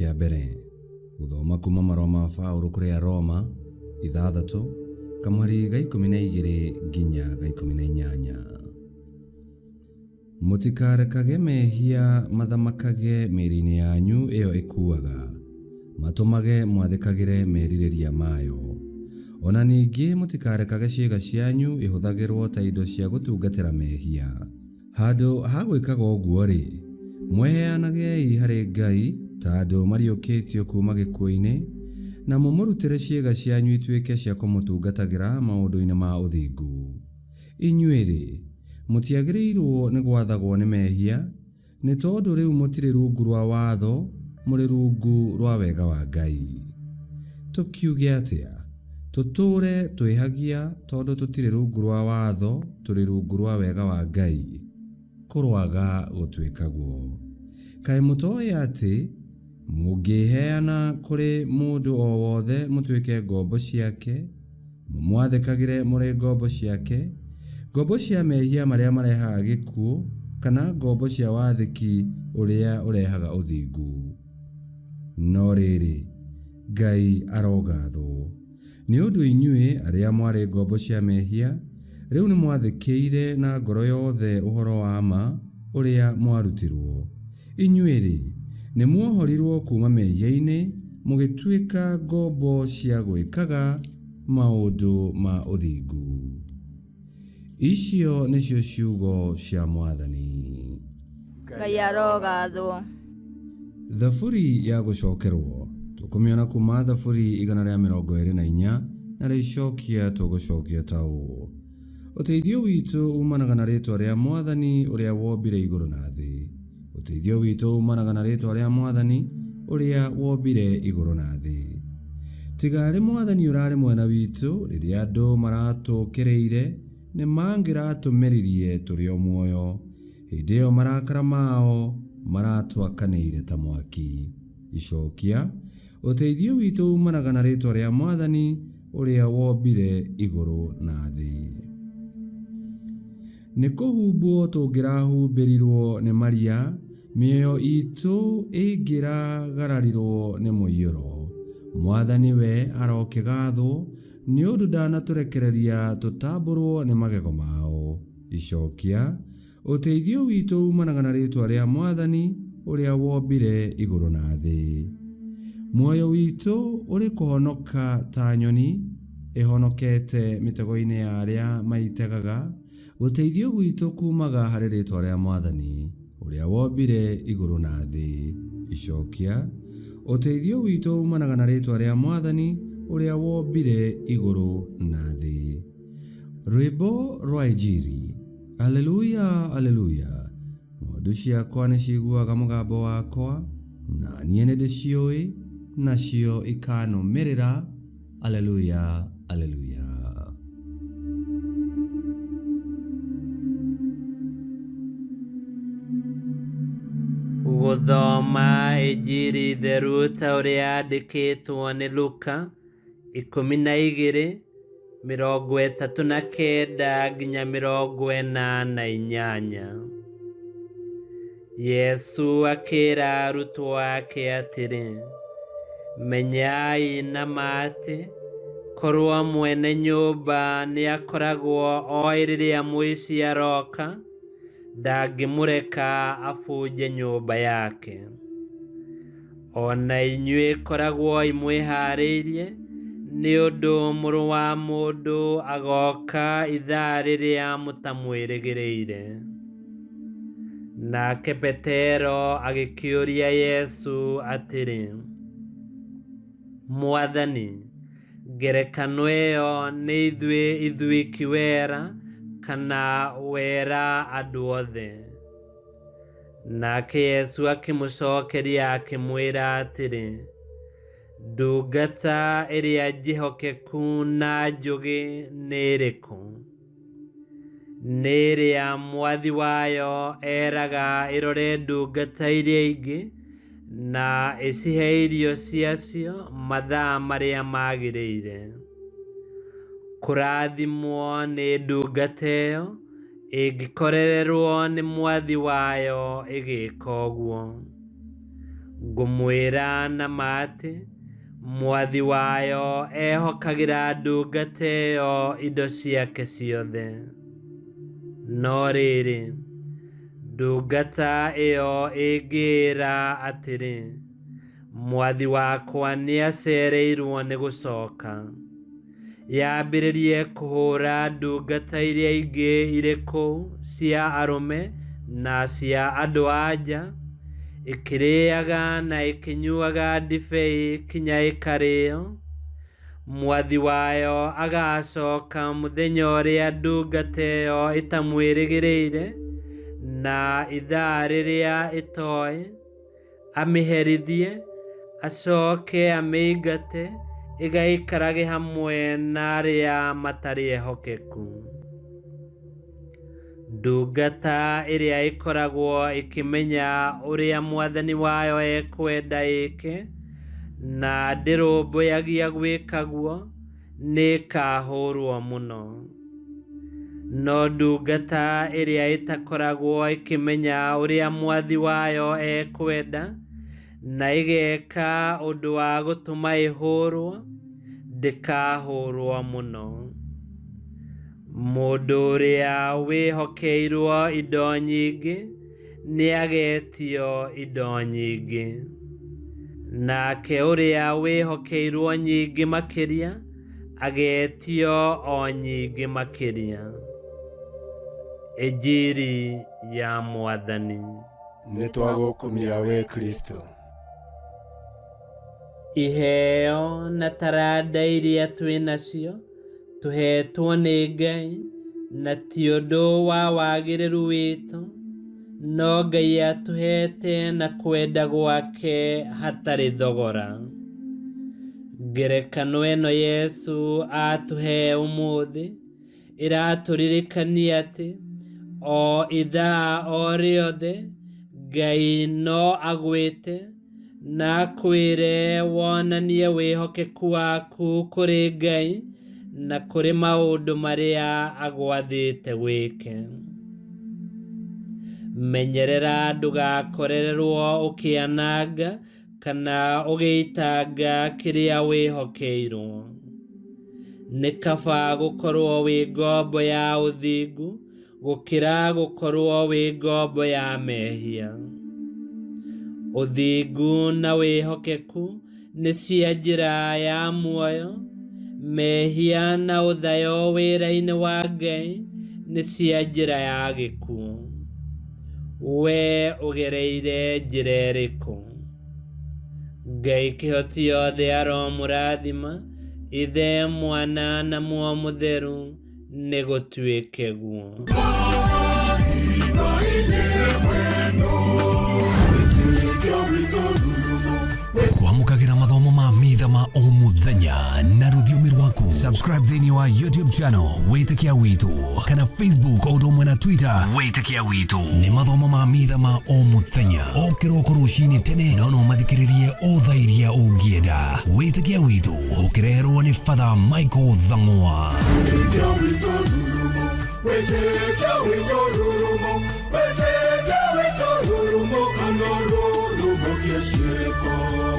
Kĩa mbere, gũthoma kuma marũa ma Paũlũ kũrĩ Aroma, 6, kamũhari ga 12 nginya ga 18. Mũtikarekage mehia mathamakage mĩĩrĩ-inĩ yanyu ĩyo ĩkuaga, matũmage mwathĩkagĩre merirĩria mayo. O na ningĩ mũtikarekage ciĩga cianyu ihũthagĩrũo ta indo cia gũtungatĩra mehia. Handũ ha gwĩkaga ũguo-rĩ, mwĩheanagei harĩ Ngai ta andũ mariũkĩtio kuuma gĩkuũ-inĩ, na mũmũrutĩre ciĩga cianyu ituĩke cia kũmũtungatagĩra maũndũ-inĩ ma ũthingu. Inyuĩ-rĩ, mũtiagĩrĩirũo nĩ gwathagwo nĩ mehia, nĩ tondũ rĩu mũtirĩ rungu rwa watho, mũrĩ rungu rwa wega wa Ngai. Tũkiuge atĩa? Tũtũũre twĩhagia tondũ tũtirĩ rungu rwa watho, tũrĩ rungu rwa wega wa Ngai? Kũroaga gũtuĩka guo! Kaĩ mũtoĩ atĩ mũngĩĩheana kũrĩ mũndũ o wothe mũtuĩke ngombo ciake, mũmwathĩkagĩre mũrĩ ngombo ciake, ngombo cia mehia marĩa marehaga gĩkuũ, kana ngombo cia wathĩki ũrĩa ũrehaga ũthingu? No rĩrĩ, Ngai arogathwo, nĩ ũndũ inyuĩ arĩa mwarĩ ngombo cia mehia, rĩu nĩmwathĩkĩire na ngoro yothe ũhoro wa ma ũrĩa mwarutirwo. Inyuĩ-rĩ, nĩmuohorirwo kuuma mehia-inĩ mũgĩtuĩka ngombo cia gwĩkaga maũndũ ma ũthingu. Icio nĩcio ciugo cia Mwathani. Ngai arogathwo. Thaburi ya gũcokerwo tũkũmĩona kuma Thaburi 124 na rĩcokia tũgũcokia ta ũũ: Ũteithio witũ umanaga na rĩĩtwa rĩa Mwathani ũrĩa wombire igũrũ na thĩ. Ũteithio witũ umanaga na rĩĩtwa rĩa Mwathani ũrĩa wombire igũrũ na thĩ. Tiga arĩ Mwathani ũrarĩ mwena witũ rĩrĩa andũ maratũũkĩrĩire, nĩ mangĩratũmeririe tũrĩ o muoyo. Hĩndĩ ĩyo marakara mao maratwakanĩire ta mwaki. Icokia, Ũteithio witũ umanaga na rĩĩtwa rĩa Mwathani ũrĩa wombire igũrũ na thĩ. Nĩ kũhumbwo tũngĩrahumbĩrirwo nĩ maria, mĩoyo itũ ĩngĩragararirwo nĩ mũiyũro. Mwathani we arokĩgathwo, nĩ ũndũ ndanatũrekereria tũtamburwo nĩ magego mao. Icokia, Ũteithio witũ umanaga na rĩĩtwa rĩa Mwathani ũrĩa wombire igũrũ na thĩ. Muoyo witũ ũrĩ kũhonoka ta nyoni ĩhonokete mĩtego-inĩ ya arĩa maitegaga, gũteithio gwitũ kuumaga harĩ rĩĩtwa rĩa Mwathani ũrĩa wombire igũrũ na thĩ. Icokia, Ũteithio witũ umanaga na rĩĩtwa rĩa Mwathani ũrĩa wombire igũrũ na thĩ. Rwĩmbo rwa Injiri. Aleluya, aleluya! Ng'ondu ciakwa nĩciiguaga mũgambo wakwa, na niĩ nĩndĩciũĩ, nacio ikanũmĩrĩra. Aleluya, aleluya! Gũthoma Injiri theru ta ũrĩa yandĩkĩtwo nĩ Luka 12, 39 nginya 48. Yesu akĩra arutwo ake atĩrĩ, Menyai na ma atĩ, korwo mwene nyũmba nĩakoragwo oĩ rĩrĩa mũici aroka, ndangĩmũreka abunje nyũmba yake. O na inyuĩ koragwoi mwĩhaarĩirie, nĩ ũndũ Mũrũ wa Mũndũ agooka ithaa rĩrĩa mũtamwĩrĩgĩrĩire. Nake Petero agĩkĩũria Yesu atĩrĩ, Mwathani, ngerekano ĩyo nĩ ithuĩ ithuiki wera, kana wera andũ othe? Nake Yesu akĩmũcokeria akĩmwĩra atĩrĩ, Ndungata ĩrĩa njĩhokeku na njũgĩ nĩ ĩrĩkũ? Nĩ ĩrĩa mwathi wayo eraga ĩrore ndungata iria ingĩ na ĩcihe irio ciacio mathaa marĩa magĩrĩire. Kũrathimwo nĩ ndungata ĩyo ĩngĩkorererwo nĩ mwathi wayo ĩgĩka ũguo. Ngũmwĩra na ma atĩ, mwathi wayo ehokagĩra ndungata ĩyo indo ciake ciothe. No rĩrĩ, ndungata ĩyo ĩngĩĩra atĩrĩ, 'Mwathi wakwa nĩacereirwo nĩ gũcoka,' yambĩrĩrie kũhũũra ndungata iria ingĩ irĩ kũu cia arũme na cia andũ-a-nja, ĩkĩrĩĩaga na ĩkĩnyuuaga ndibei kinya ĩkarĩĩo, mwathi wayo agaacoka mũthenya ũrĩa ndungata ĩyo ĩtamwĩrĩgĩrĩire na ithaa rĩrĩa ĩtooĩ, amĩherithie, acoke amĩingate ĩgaikarage hamwe na arĩa matarĩ ehokeku. Ndungata ĩrĩa ĩkoragwo ĩkĩmenya ũrĩa mwathani wayo ekwenda ĩke, na ndĩrũmbũyagia gwĩka guo, nĩĩkahũrwo mũno. No ndungata ĩrĩa ĩtakoragwo ĩkĩmenya ũrĩa mwathi wayo ekwenda, na ĩgeka ũndũ wa gũtũma ĩhũrwo, ndĩkahũrwo mũno. Mũndũ ũrĩa wĩhokeirwo indo nyingĩ nĩagetio indo nyingĩ, nake ũrĩa wĩhokeirwo nyingĩ makĩria agetio o nyingĩ makĩria. Injiri ya Mwathani. Nĩ twagũkumia we Kristo. Iheo na taranda iria twĩ nacio tũheetwo nĩ Ngai, na ti ũndũ wa wagĩrĩru witũ, no Ngai atũheete na kwenda gwake hatarĩ thogora. Ngerekano ĩno Yesu atũhe ũmũthĩ ĩratũririkania atĩ o ithaa o rĩothe Ngai no agwĩte na akwĩre wonanie wĩhokeku waku kũrĩ Ngai na kũrĩ maũndũ marĩa agwathĩte wĩke. Menyerera ndũgakorererwo ũkĩananga kana ũgĩitanga kĩrĩa wĩhokeirwo. Nĩ kaba gũkorwo wĩ ngombo ya ũthingu gũkĩra gũkorwo wĩ ngombo ya mehia. Ũthingu na wĩhokeku nĩ cia njĩra ya muoyo, mehia na ũthayo wĩra-inĩ wa Ngai nĩ cia njĩra ya gĩkuũ. Wee ũgereire njĩra ĩrĩkũ? Ngai kĩhoti yothe aromũrathima, Ithe, Mwana na Muoyo Mũtheru, nĩ gũtuĩke guo. Kwamũkagĩra mathomo ma mitha ma o mũthenya na rũthiomi rwaku. Subscribe thĩinĩ wa YouTube channel Wĩtĩkia Witũ kana Facebook o ũndũ ũmwe na Twitter Wĩtĩkia Witũ. Nĩ mathomo ma mitha ma o mũthenya o kĩroko rũcinĩ tene, no no mathikĩrĩrie o thaa iria ũngĩenda. Wĩtĩkia Witũ ũkĩreherwo nĩ Father Michael Thang'wa. Wĩtĩkia witũ rurumo, wĩtĩkia witũ rurumo, wĩtĩkia witũ rurumo, kana rurumo kĩciĩko.